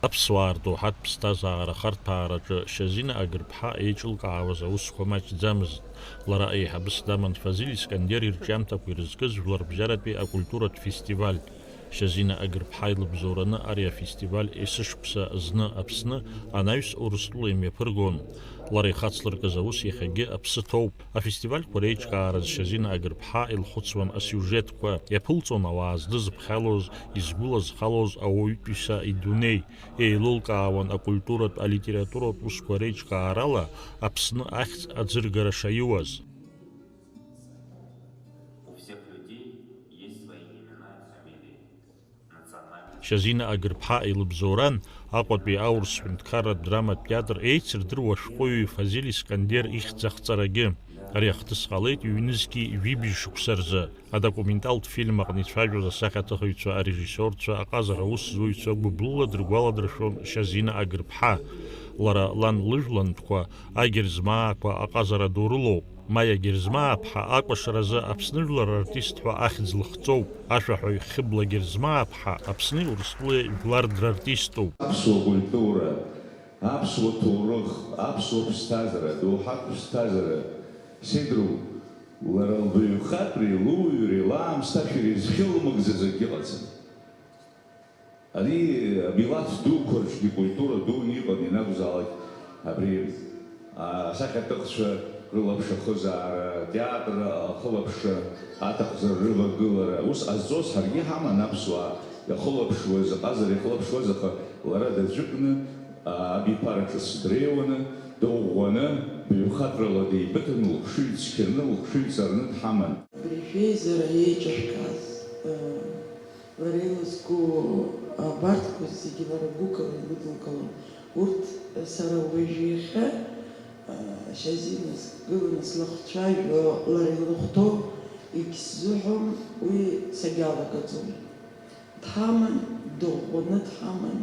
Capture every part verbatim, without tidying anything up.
Аԥсуаа рдоуҳатә ԥсҭазаара ахарҭәаараҿы Шьазина Агрԥҳа еиҿылкаауаз аусқәа маҷӡамызт. Лара еиҳабыс даман Фазиль Искандер ирҿиамҭақәа ирызкыз жәларбжьаратәи акультуратә фестиваль. Шьазина Агрԥҳа илыбзоураны ари афестиваль есышықәса зны Аԥсны, анаҩс Урыстәыла имҩаԥыргон. Лара ихацлыркыз аус иахьагьы аԥсы ҭоуп. Афестивальқәа реиҿкааразы Шьазина Агрԥҳа илхәыцуан асиужетқәа, иаԥылҵон ауаа здызыԥхьалоз, изгәылазхалоз ауаҩытәыҩса идунеи, еилылкаауан акультуратә, алитературатә усқәа реиҿкаарала Аԥсны ахьӡ аӡыргара шаиуаз. У всех людей есть свои имена и фамилии. Шьазина Агрԥҳа илыбзоуран Аҟәатәи аурыс ҳәынҭқарратә драматә театр еицырдыруа ашәҟәыҩҩы Фазиль Искандер ихьӡ ахҵарагьы. Ари ахҭыс ҟалеит ҩнызқьи жәибжь шықәса рзы. Адокументалтә фильм аҟны ицәажәоз асахьаҭыхыҩцәа, арежиссиорцәа, аҟазара аусзуҩцәа гәыблыла дыргәаладыршәон Шьазина Агрԥҳа. Лара лан лыжәлантәқәа, агерзмаақәа аҟазара ду рылоуп. Маиа Герзмааԥҳа акәашаразы Аԥсны жәлар рартист ҳәа ахьӡ лыхҵоуп. Ашәаҳәаҩ Хьыбла Герзмааԥҳа Аԥсни Урыстәылеи жәлар драртиступ. Аԥсуа культура, аԥсуа ҭоурых, аԥсуа ԥсҭазаара, доуҳатә ԥсҭазаара, сеидру, лара лбаҩхатәреи луаҩреи лаамсҭашәареи зхьылмыгӡаз акгьы ыҟаӡам. Ари амилаҭ дуқәа рҿгьы культура дуны иҟан ианакәзаалак абри асахьаҭыхцәа рылаԥш ахызаара, атеатр ахылаԥшра, аҭахӡара рывагылара, ус ҟазҵоз ҳаргьы ҳаман аԥсуаа иахылаԥшуаз, аҟазара иахылаԥшуаз, аха лара даӡәыкны абиԥара ҿыц дреиуаны, дыӷәӷәаны, баҩхатәрала деибыҭаны, лыхшыҩ цқьаны, лыхшыҩ ҵарны дҳаман. Абри шәеизара еиҿышәкааз, э, Лара илызку абарҭқәа зегьы лара гәыкала илыдылгалон. Урҭ сара уажә иахьа, а, Шьазина сгыланы слахцәажәо, лара илыхәҭоу егьсзыҳәом, уи сагьалагаӡом. Дҳаман, дыӷәӷәаны дҳаман,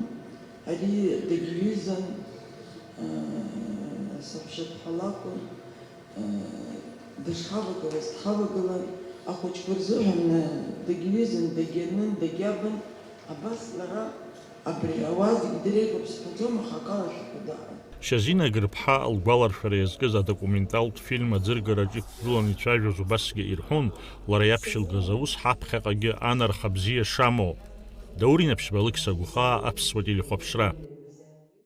ари дагьҩызан, а, саҳәшьаԥҳа лакәын. Дышҳавагылаз дҳавагылан, ахәыҷқәа рзыҳәан дагьҩызан, дагьанын, дагьабын, абас лара абри ауаа зегьы дреиӷьуп сҳәаӡом, аха акалашәақәа даара. Шьазина Гырԥҳа лгәаларшәара иазкыз адокументалтә фильм аӡыргараҿ иқәгыланы ицәажәоз убасгьы ирҳәон, лара иаԥшьылгаз аус ҳаԥхьаҟагьы анарха бзиа шамоу. Даур Инаԥшьба, Алықьса Гәхаа, Аԥсуа телехәаԥшра.